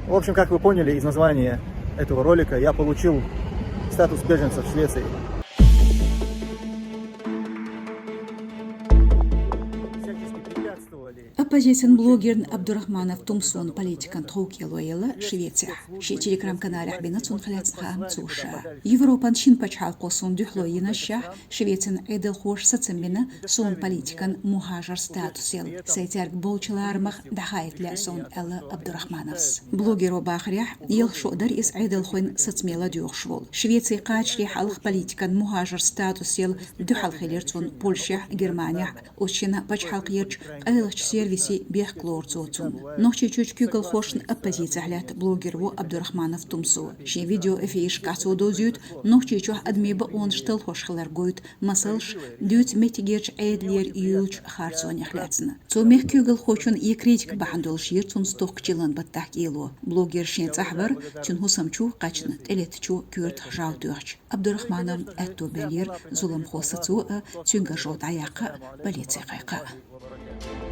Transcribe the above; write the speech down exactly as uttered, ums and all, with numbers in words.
В общем, как вы поняли из названия этого ролика, я получил статус беженца в Швеции. Всячески препятствовали. Оппозицин блогерна Абдурахманов Тумсун политикан тховкело яла Швецехь. Ши телеграм-каналехь бина цунах лаьцна хаам цо ша. Европан шин пачхьалкхо суна дуьхьало йина шех, Швецин Ӏедалхоша сацам бина суна политикан мухӀажар статус яла, сай цаьрга болчу ларамах дӀахайта лаьа суна, аьлла Абдурахмановс. Блогеро бахарехь, ялх шо дара иза Ӏедалхойн сацаме ладоьгӀуш волу. Швеци кхачаре хьалха политикан мухӀажар статус яла дуьхьал хилира цунна Польшехь, Германехь, оцу шина пачхьалкхерчу къайлахчу сервисийн бехк лору цо цунна. Нохчийчуьрчу куьйгалхошна оппозицехь лаьтта блогер ву Абдурахманов Тумсо. Шен видеоэфирашкахь цо дозуьйту Нохчийчохь адамийн бакъонаш талхош хилар гойту масалш, дуьйцу меттигерчу Ӏедалера юьйлучу харцонех лаьцна. Цо мехкан куьйгалхочун и критика бахьана долуш йира цунна стохка чиллан баттахь кӀело. Блогер шен цӀахь вара, цуьнан хӀусамчо кхаьчна, тӀелеттачо коьртах жӀаьла тоьхча. Абдурахмановна аьтто баьллера зуламхо сацо а, цуьнга жо дӀаяккха а, полици кхайкха а.